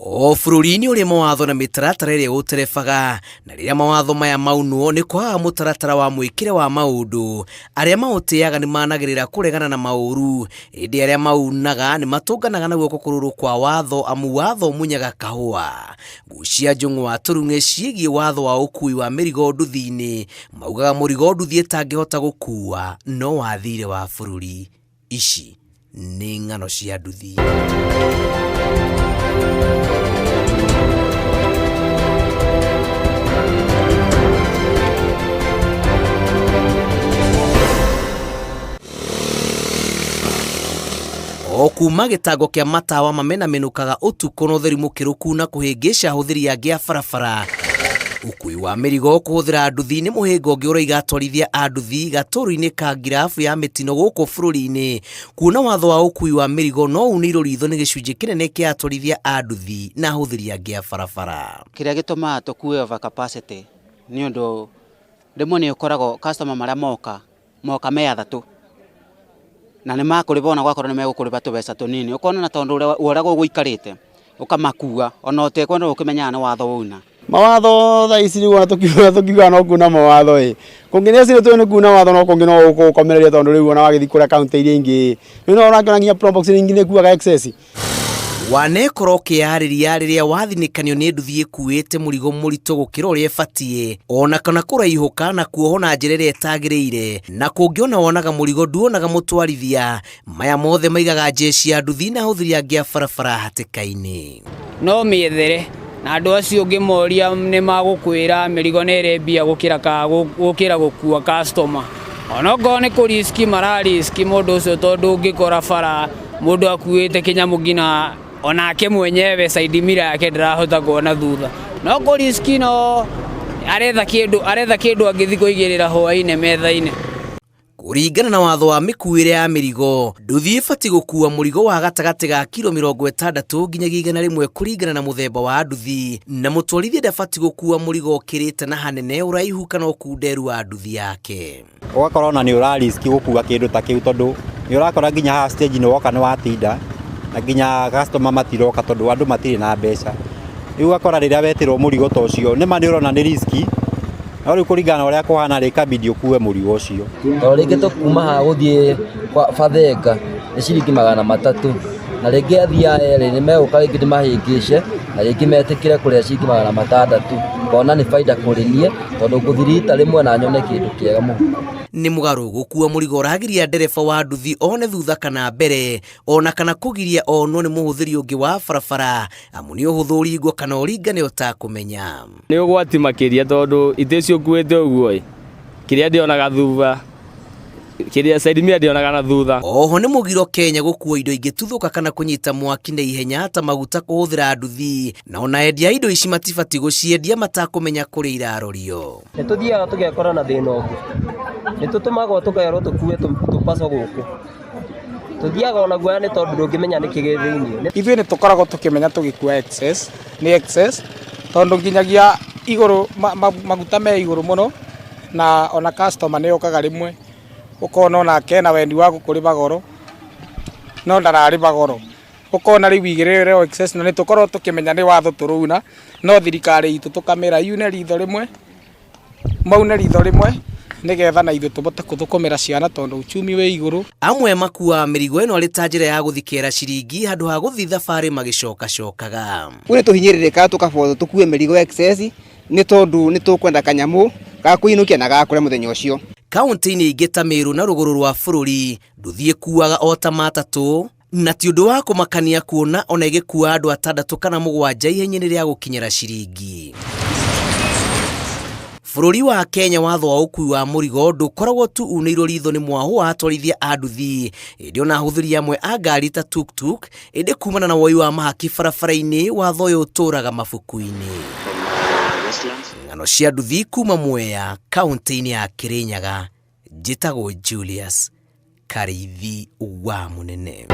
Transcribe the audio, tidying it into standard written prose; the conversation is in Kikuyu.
O bũrũri nĩ ũrĩ mawatho na mĩtaratara ĩrĩa ũterebaga, na rĩrĩa mawatho maya maunwo nĩ kwagaga mũtaratara wa mwĩkĩre wa maũndũ. Arĩa maũtĩaga nĩ managĩrĩra kũregana na maũru, ĩndĩ arĩa maunaga nĩ matũnganaga na guoko kũrũrũ kwa watho amu watho ũmunyaga kahũa. Gucia njũng'wa tũrung'e ciĩgiĩ watho wa ũkui wa mĩrigo nduthi-inĩ, maugaga mũrigo nduthi ĩtangĩhota gũkua no wa thirĩ wa bũrũri. Ici nĩ ng'ano cia nduthi. O kuma gĩtango kĩa matawa mamenamenũkaga ũtukũ na ũtheri mũkĩrũku na kũhĩngĩca ahũthĩri angĩ a barabara. Ũkui wa mĩrigo kũhũthĩra nduthi nĩ mũhĩnga ũngĩ ũraiga atwarithia a nduthi gatũrũ-inĩ ka ngirabu ya mĩtino gũkũ bũrũri-inĩ, kuona watho wa ũkui wa mĩrigo no unĩirwo ritho nĩ gĩcunjĩ kĩnene kĩa atwarithia a nduthi na ahũthĩri angĩ a barabara. Kĩrĩa gĩtũmaga tũkue over capacity nĩ ũndũ rĩmwe nĩ ũkoragwo customer marĩa moka, moka me athatũ na nĩ makũrĩba ona gwakorwo nĩ megũkũrĩba tũbeca tũnini, ũkona na tondũ ũrĩa gũgũikarĩte ũkamakua ona ũtekwenda ũkĩmenyaga nĩ watho wauna. Mawatho thaa ici rĩu ona tũkiuga tũkiuga no kuna mawatho ĩ kũngĩ nĩ tũĩ nĩ kuna watho no kũngĩ no ũkũkomereria tondũ rĩu ona wagĩthiĩ kũrĩa kaunti iria ingĩ rĩu no ũrakĩona nginya Probox ingĩ nĩ ĩkuaga excess. Wanekora ũkĩyarĩria rĩrĩa wathinĩkanio nĩ nduthi ĩkuĩte mũrigo mũritũ gũkĩra ũrĩa ĩbatiĩ, ona kana kũraihũka na kuohwo na njĩra ĩrĩa ĩtagĩrĩire, na kũngĩ ona wonaga mũrigo nduonaga mũtwarithia. Maya mothe maigaga jeshi ya nduthi na ahũthĩri angĩ a barabara hatĩka-inĩ. No mĩethere na andũ acio ũngĩmoria nĩ magũkwĩra mĩrigo nĩ ĩrĩ mbia gũkĩra ka, gũkĩra gũkua customer. Onokorwo nĩ kũ risk mara risk mũndũ ũcio tondũ ũngĩkora bara mũndũ akuĩte kĩnyamũ nginya onake mwenyewe side mirror yake ndarahota kuona thutha. No kũ risk no aretha kĩndũ aretha kĩndũ angĩthiĩ kũigĩrĩra hwainĩ metha-inĩ. Kũringana na watho wa mĩkuĩre ya mĩrigo, nduthi ĩbatiĩ gũkua mũrigo wa gatagatĩ ga kiro 60 nginyagia 100 kũringana na mũthemba wa nduthi, na mũtwarithia ndabatiĩ gũkua mũrigo ũkĩrĩte na hanene ũraihu kana ũkunderu wa nduthi yake. Ũgakora ona nĩ ũra risk gũkua kĩndũ ta kĩu tondũ nĩ ũrakora nginya haha stage nĩ woka nĩ watinda na nginya customer matiroka tondũ andũ matirĩ na mbeca. Rĩu ũgakora rĩrĩa wetĩrwo mũrigo ta ũcio nĩma nĩ ũrona nĩ risk no rĩu kũringana na ũrĩa kũhana rĩ ĩkabidi ũkue mũrigo ũcio. Tondũ rĩngĩ tũkuma haha gũthiĩ kwa Bathenga nĩ ciringi 300 na rĩngĩ athii aya erĩ nĩ megũka rĩngĩ ndĩmahĩngĩce na rĩngĩ metĩkĩre kũrĩha ciringi 600 ngona nĩ baida kũrĩ niĩ tondũ ngũthiĩ rita rĩmwe na nyone kĩndũ kĩega mũhuko. Nĩ mũgarũ gũkua mũrigo ũragiria ndereba wa nduthi one thutha kana mbere ona kana kũgiria onwo nĩ mũhũthĩri ũngĩ wa barabara amu nĩ ũhũthũ ũringwo kana ũringane ũtakũmenya. Nĩ ũgwati makĩria tondũ itĩ icio ũkuĩte ũguo ĩ, kĩrĩa ndĩonaga thutha, kĩrĩa side mirror ndĩonaga na thutha. Oho nĩ mũgiro Kenya gũkua indo ingĩtuthũka kana kũnyita mwaki na ihenya ta maguta kũhũthĩra nduthi, na ona endia a indo ici matibatiĩ gũciendia matakũmenya kũrĩa irarorio. Nĩ tũthiaga tũgekora na thĩna ũngĩ, nĩ tũtũmagwo tũkerwo tũkue tũpaco gũkũ. Tũthiaga ona guoya nĩ tondũ ndũngĩmenya nĩkĩ gĩ thĩiniĩ. Ithuĩ nĩ tũkoragwo tũkĩmenya tũgĩkua excess nĩ excess tondũ nginyagia igũrũ maguta me igũrũ mũno na ona customer nĩ okaga rĩmwe ũkona onake ena wendi wa gũkũrĩba goro no ndararĩba goro. Ũkona rĩu igĩrĩre excess na nĩ tũkoragwo tũkĩmenya nĩ watho tũrauna no thirikari itũ tũkamĩra yune ritho rĩmwe maune ritho rĩmwe nĩgetha na ithuĩ tũbote kũthũkũmĩra ciana tondũ uchumi wĩ igũrũ. Amwe makuaga mĩrigo ĩno arĩ ta njĩra ya gũthikĩra ciringi handũ ha gũthiĩ thabarĩ magĩcokacokaga. Rĩu nĩ tũhinyĩrĩrĩkaga tũkabothwo tũkue mĩrigo excess nĩ tondũ nĩ tũkwenda kanyamũ ga kũinũkia na ga kũrĩa mũthenya ũcio. Kauntĩ-inĩ ingĩ ta Meru na rũgũrũ rwa bũrũri, nduthi ĩkuaga o ta matatũ, Na ti ũndũ wa kũmakania kuona ona ĩgĩkua andũ atandatũ kana mũgwanja ihenya-inĩ rĩa gũkinyĩra ciringi. Bũrũri wa Kenya watho wa ũkui wa mũrigo ndũkoragwo tu unĩirwo ritho nĩ mwahũ wa atwarithia a nduthi, ĩndĩ ona ahũthĩri amwe a ngari ta tuktuk, ĩndĩ kumana na woi wa mahaki barabara-inĩ, watho ũyũ ũtũraga mabuku-inĩ. Ng'ano cia nduthi kuma Mwea, kaũntĩ-inĩ ya Kĩrĩnyaga, njĩtagwo Julius Karĩithi wa Mũnene.